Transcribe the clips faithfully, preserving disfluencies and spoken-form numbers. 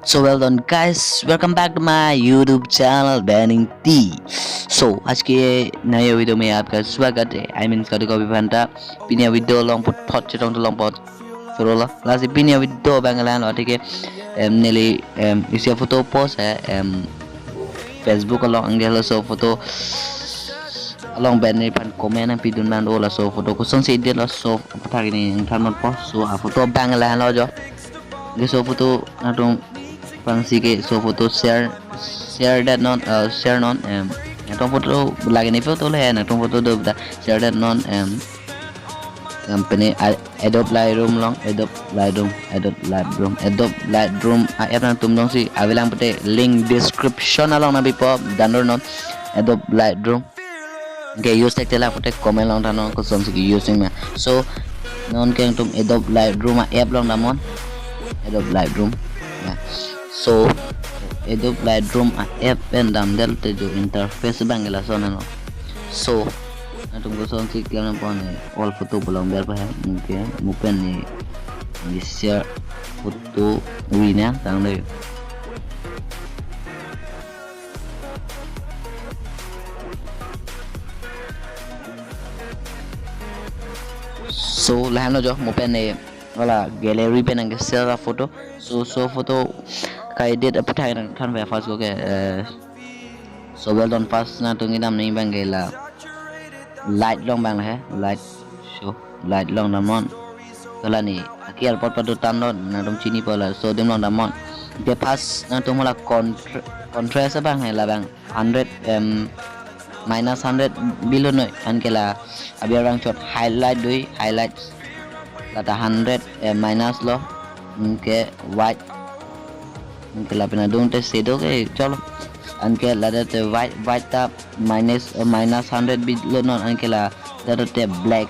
So well done guys, welcome back to my YouTube channel Banning T. So आज के नए वीडियो में आपका स्वागत है। I mean, kado-kave aphanta pini avideo along puthot chetong chetong puthot surola. Lasi pini avideo abang lahenlo, thik ke, em, neli, em, isi aphoto post hai, em, Facebook along, anke laso aphoto along pen neliphan comment nangpidun abang do, laso aphoto kosonsi edit, laso aphuthak neli nangthan ponpo. So aphoto abang lahenlo jo. Anke laso aphoto nangtum aphrangsi ke laso aphoto share, share det non, eh, share non, em, nangtum aphoto lake ne aphoto le, nangtum aphoto do ta share det non, em, em, pini a-, Adobe Lightroom along, Adobe Lightroom, Adobe Lightroom, Adobe Lightroom a-app nangtum jongsi avelang pute link description along nangpipo, download non Adobe Lightroom. Anke use thekthe lang pute comment along than non kosonsi ke-use ma. So non ke nangtum Adobe Lightroom a-app along damnon. Adobe Lightroom. Ya. So Adobe Lightroom a-app pen damdet te jo interface abang ke lason henlo. So nangtum kosonsi klem nangpo ne, all photo pu along ber pa hai. Anke mo pen ne, ne share photo wi nangtang de. So lahenlo jo, mo pen ne hala gallery pen nangke-share aphoto. So laso aphoto ka-edit aphuthak nangthan pen first ko ke, eh, so well done, first nangtum kedam nangji abang ke la light along abang he, light, so light along damnon. Hala ne a-color pot pado tanglo, nangtum chinipo la, so adim along damnon. Anke first nangtum hala contra-, contrast abang he, labang hundred, em, minus hundred bilo noi, anke la aber abang chot highlight do, highlight lata hundred, eh, minus lo, anke white, anke lapen adung te shadow ke cholo, anke ladak te white, white ta minus, eh, minus hundred bilo non, anke ladak te black,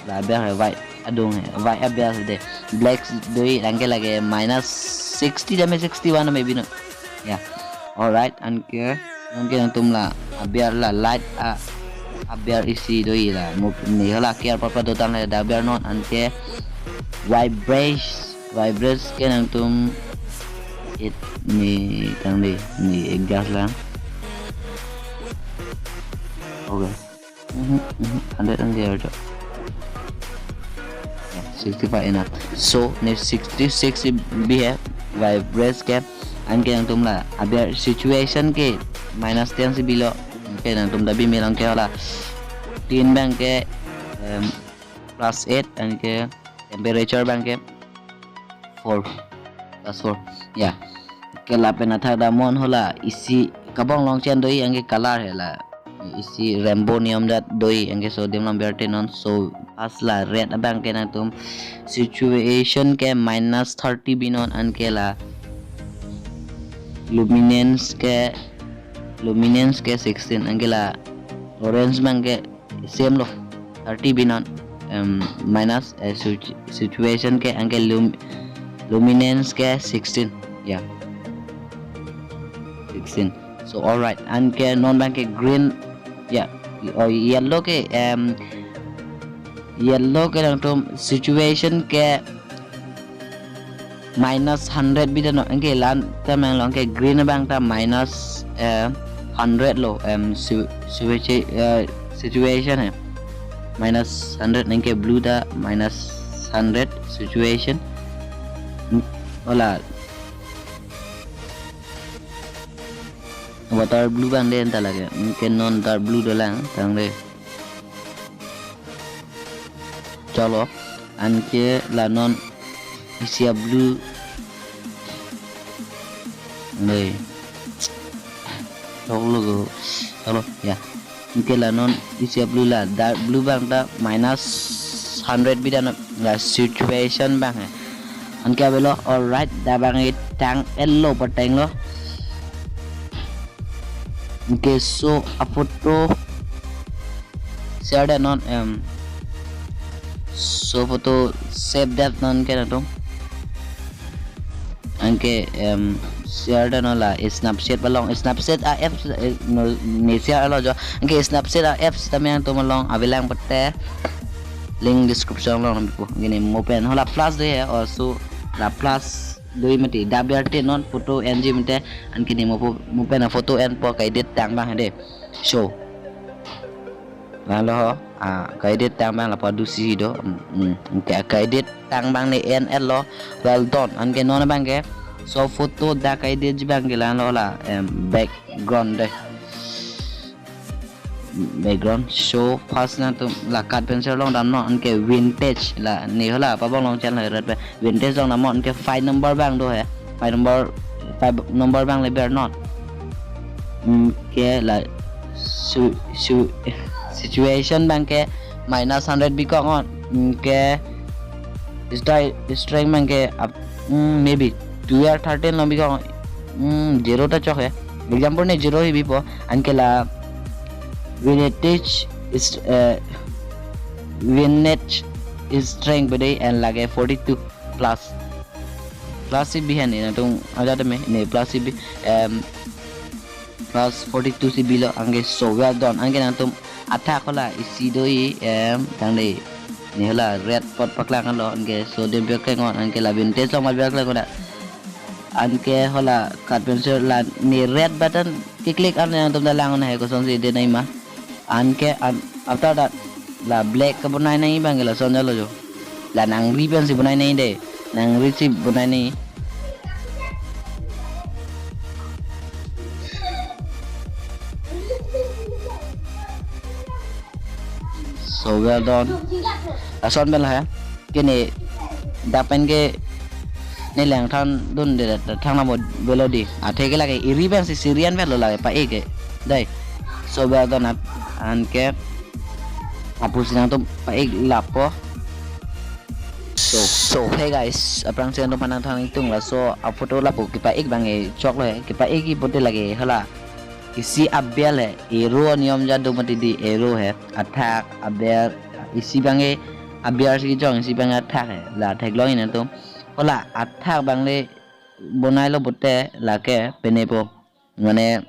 la aber white adung he, white aber de, black do, anke lake minus sixty tame sixty-one tame binon. Ya. Alright, anke, anke nangtum la aber la light a, aber isi do la, mo ne hala a-color pot pado tang la, dak aber non, anke vibrate, vibrate ke nangtum it ne tang de, ne adjust lang. Okay. Mhm, mhm, hundred anke arjo. Ya, sixty-five enough. So ne sixty-six bi he, vibrate ke, anke nangtum la aber saturation ke minus ten si bilo. Anke nangtum ta bi me lang ke hala, tin abang ke, em, plus eight, anke temperature abang ke four, plus four. Ya. Anke lapen athak damnon hala isi kabong along chen do, anke color he la isi rainbow niam det do, anke so adim along ber te non. So first la red abang ke nangtum saturation ke minus thirty binon, anke la luminance ke, luminance ke sixteen, anke la orange abang ke same lo, thirty binon, em, minus, eh, satu-, saturation ke, anke lum-, luminance ke sixteen, ya, sixteen. So alright, anke non abang ke green, ya, oh, yellow ke, em, yellow ke nangtum saturation ke minus hundred bi det non, anke la-an ta mang lo, anke green abang ta minus, eh, hundred lo, em, su-, su-, eh, saturation he minus hundred, anke blue ta minus hundred saturation. Hmm, hala water blue abang de anta lake, anke non dark blue dolang tang de. Cholo, anke la non isi a-blue. Dei. Choklo ko. Cholo, ya. Anke la non isi a-blue la, dark blue abang ta minus hundred bi det non, la saturation abang he. Anke avelo, alright, dak abang ke tang yellow pateng lo. Anke so aphoto share det non, em, so aphoto save det non ke nangtum. Anke, em, share det non la Snapchat along, Snapchat a-apps, eh, no, ne share lo jo. Anke Snapchat a-apps tame nangtum along avelang pute link description along nangpipo. Gini mo pen hala plus de he, also la plus lui mati, dak biar te non photo enji mate, anke ne mo po, mo pen a photo enpo, ka-edit tang abang hade. So, lahenlo ho, ah, ka-edit tang abang lapu adu si do, mm, mm, anke ka-edit tang abang ne en-etlo, well done, anke non abangke, so photo dak ka-editji abangke lahenlo la, em, background dei. Background. So first nangtum la cut pencil along damnon, anke vintage la ne hala pabong long channel rat pe vintage along damnon, anke file number abang do he, file number, file number abang le bernon. Anke la su, su, situation abangke minus hundred bikoknon, anke style strength abangke up, mm, maybe twelve thirteen along bikok, mm, zero ta chok he. Example ne zero hi bipo, anke la vintage is, eh, vintage strength pu dei, and lake forty-two plus. Plus si bi he ne nangtum ajat me ne plus si bi, em, plus forty-two si bilo, anke so well done, anke nangtum athak hala isi do-i, em, tangte ne hala red pot paklang lo, anke so dem biar klengon, anke la vintage along mal biar klengon da. Anke hala cut pencil la ne red button ke-click an nangtum ta lang he kosonsi de nangji ma. Anke an, after that la black kebonai nangji abangke lason jalo jo. La nangri pensi bonai nangji dei. Nangri si bonai nangji. So well done. Lason pen la he. Ke ne dak pen ke ne lang thandun de, thangnat pu avelo dei. Athe ke lake eri pensi seri an avelo lake pa-ik ke. Dei. So well done, anke lapusi nangtum pa-ik lapo. So, so hey guys, aphrangsi nangtum aphan nangthan ingtung, laso a photo lapu kepa-ik abangke choklo he, kepa-ikji pute lake hala isi aber he, arrow niyom jadu mati dei, arrow he, athak aber, isi abangke aber si kejong, isi abangke athak he, la theklong nangtum. Hala athak abang le bonailo pute lake penepo, mane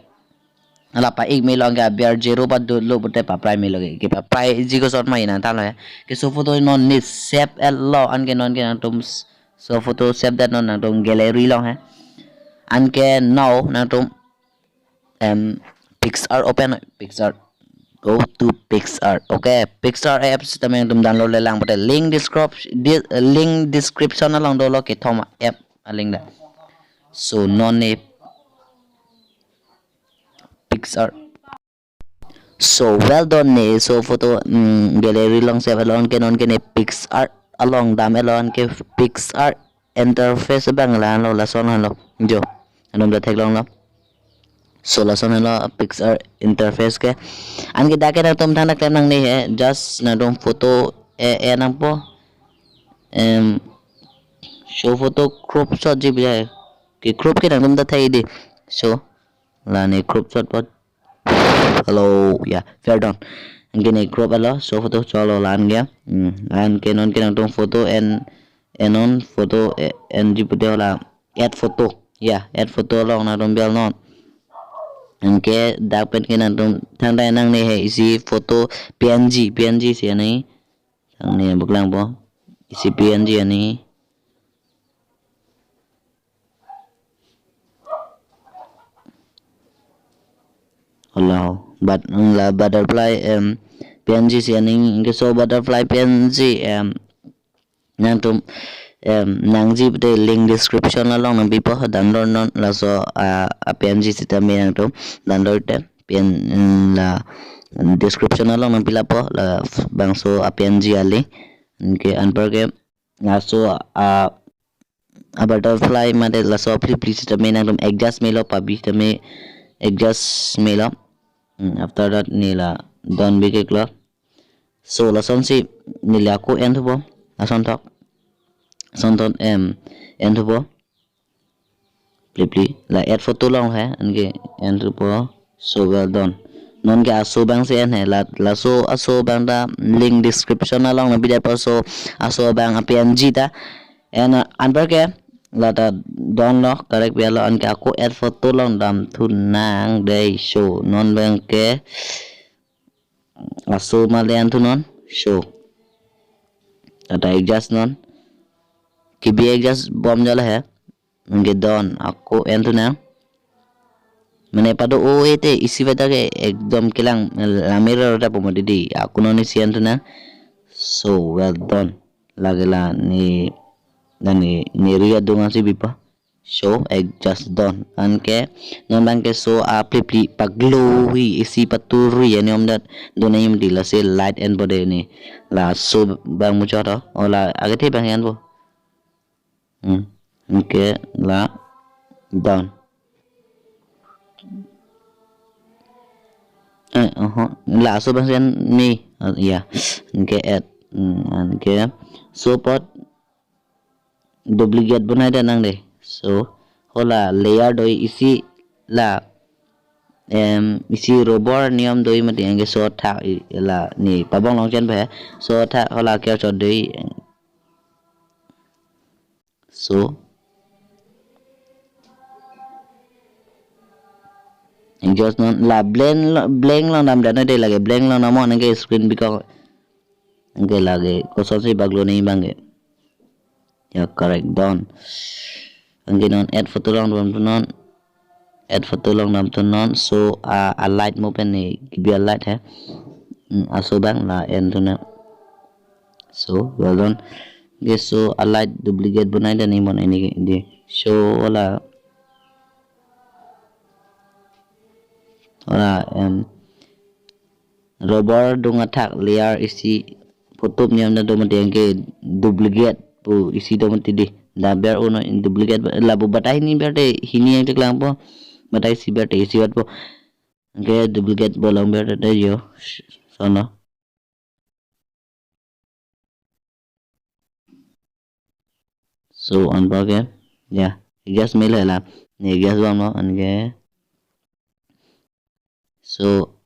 hala pa-ik melo, anke aber zero padolo pute paprai melo ke, kepapraiji koson ma nangthanlo he. Ke so photo non ne save-etlo, anke non ke nangtum s-, so photo save det non nangtum gallery along he. Anke now nangtum, em, PicsArt open, PicsArt. Go to PicsArt. Okay, PicsArt apps tame nangtum download le lang pute link description, di-, link description along dolo kethom app a-link da. So non ne PicsArt. So well done ne. So photo, mm, gallery along save-etlo, anke non ke ne PicsArt along dam-etlo, anke PicsArt interface abang lahenlo, lason lahenlo jo. Nangtum ta theklonglo. So lason lahenlo PicsArt interface ke. Anke dak ke nangtum thangta klem nangne he, just nangtum photo e, e nangpo. Em, show photo crop shotji pu he. Ke crop ke nangtum ta thai dei. So la ne crop shot pot. Hello, ya, well done. Anke ne crop-etlo, so photo cholo la-an ke. Hmm, anke non ke nangtum photo en, en non photo e, enji pute hala add photo. Ya, add photo along nangtum biar non. Anke dak pen ke nangtum thangta nangne he isi photo PNG, PNG si ani. Thang ne buklang po. Isi PNG ani. Hala, but, mm, la butterfly, em, PNG si ani, anke so butterfly PNG, em, nangtum, em, nangji pute link description along nangpipo, download non, laso, a, a PNG sitame nangtum download te, PN, mm, la description along nangpi lapo, labangso a PNG a-link, anke anparke, laso a, a butterfly mate laso phli phli sitame nangtum adjust melo, pabi sitame adjust melo. Hmm, after that ne la done bikeklo. So lasonsi neli ako en thupo. Lason thok. Lason thok, em, en thupo. Phli phli. La add photo along he, anke en thupo. So well done. Non ke aso abang si en he. La, laso aso abang ta link description along nangpi det po, so aso abang a PNG ta. En, uh, anparke la ta done lo, correct biar lo, anke ako add photo along dam thu nang dei. So non abangke aso ma le en thu non. So la ta adjust non. Kebi adjust bom jalo he. Anke done, ako en thu nang. Mane pado-o-e te isi veda ke ekdom kelang, eh, lamir ro ta pomo didi. Ako non isi en thu nang. So well done. Lake la ne, la ne, ne ri adung ansi bipo. So, eh, just done. Anke non abangke so aplipli paglohui isi paturi ya niom dat dona im di lasi light enpo dei ne. Laso abang muchot to. O la akethe abang enpo. Hmm. Anke la done. Eh, oho. Laso abang sen ni. Ah, ya. Anke add. Hmm, anke so apot duplicate bonai da nang dei. So, hala layer do isi la, em, isi rubber niom do mati anke so athak i-, la ne pabong longchen ba. So athak hala kerchot dei. So, just non la blend lo-, blank long dam dan dei, lake blank long dam anke screen bikok anke lake kosonsi paglo ne abangke. Ya, correct, done. Anke non add photo long dam thu non. Add photo long dam thu non. So, a, a light mo pen ne kebi a light he. Hmm, aso abang la en thu nang. So, well done. Anke so a light duplicate bonai da ne mon ini dei. So, hala, hala, em, rubber dung athak layer isi photo niom na do mati anke duplicate pu isi do mati dei. Da ber uno in duplicate ba-, lapu batai hini ber te hini yang cheklangpo. Batai isi ber te isi vatpo. Anke duplicate bo long ber te yo. Sono. So, anparke, ya, gas mil hela. Ne gas bang no, anke. So,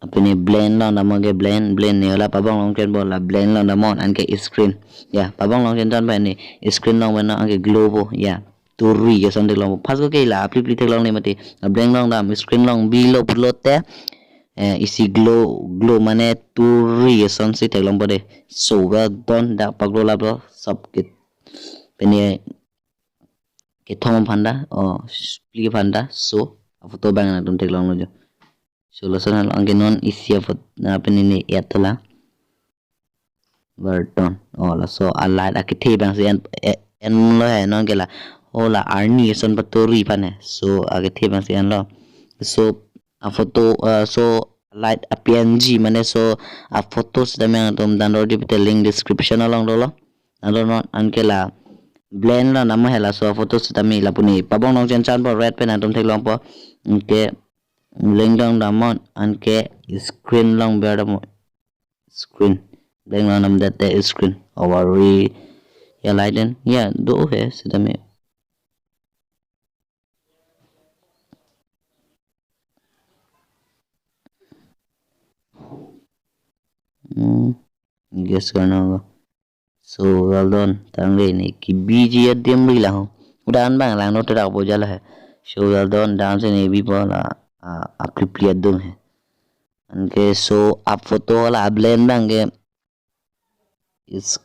apini blend long dam anke blend, blend ne hala pabong longchen bo la blend long dam anke screen. Ya, pabong longchen ton ba ne screen long ba no anke glow bo. Ya, turi keson theklong bo. First ko ke la aplipli theklong ne mati. La blend long dam screen long bilo pulote, eh, isi glow, glow mane turi kesonsi theklongpo dei. So well done, dak paglo laplo, sop kit. Pini kethom aphan ta, o, phli aphan ta, so, aphoto abang nangtum theklonglo jo. So, lason halo anke non isi aphoto, na pini ne add la. Well done. O, laso a light akethe abangsi en, e-, enlo he non ke la. O la arni eson paturi aphan he. So, akethe abangsi enlo. So, aphoto, uh, so light a P N G mane so aphoto sitame nangtum download di pute link description along dolo. Nangtum non anke la blend lo nama hela so aphoto sitame lapu ne pabong longchen chanpo red pen nangtum theklongpo. Anke link dong dam non anke screen long ber dam non. Screen. Blend long dam det te screen. Awari ya light den. Ya do he sitame. Hmm. Gas karna hoga. So well done. Tang dei ne kebiji adim ri lang ho. Udah an bang lang no terak boja la he. So well done. Dam si ne bipo la, ah, aplipli adung he. Anke so aphoto la blend abangke is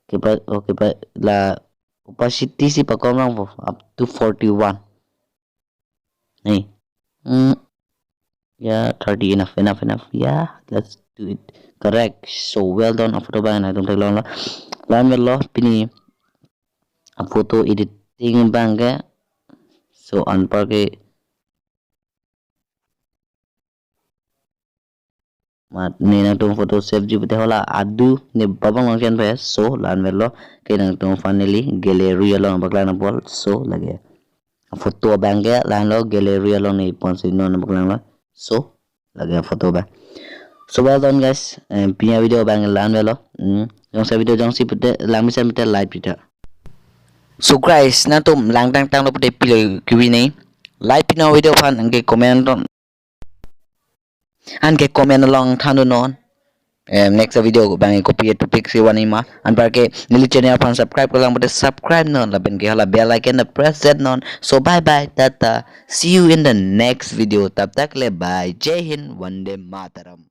kepa, oh, kepa la opacity si pakom lang po up to forty-one. Nih. Hmm. Ya, thirty enough, enough, enough. Ya, let's do it. Correct. So well done. Aphoto abang nangtum theklonglo. La-an velo pini aphoto editing abangke. So anparke mat ne nangtum photo save ji pute hala adu ne pabong longchen pe. So la-an velo ke nangtum finally gallery along paklang nangpo. So lake aphoto abangke la-an lo gallery along ne ponsi non paklanglo. So lake aphoto abang. So well done guys. Eh, pini avideo abang la-an velo. Hmm. Jongsi avideo jongsi pute langmesen pute like pita. So guys, nangtum langtang tanglo pute pilo kiwi ne. Like pino video aphan anke comment on. Anke comment along thandun non. Em, next video abang kopi topic si van-i ma. Anparke neli channel aphan subscribe ko lang pute subscribe non lapen ke hala bell icon ta press det non. So bye bye, tata. See you in the next video. Tab tak le bye. Jai Hind, Vande Mataram.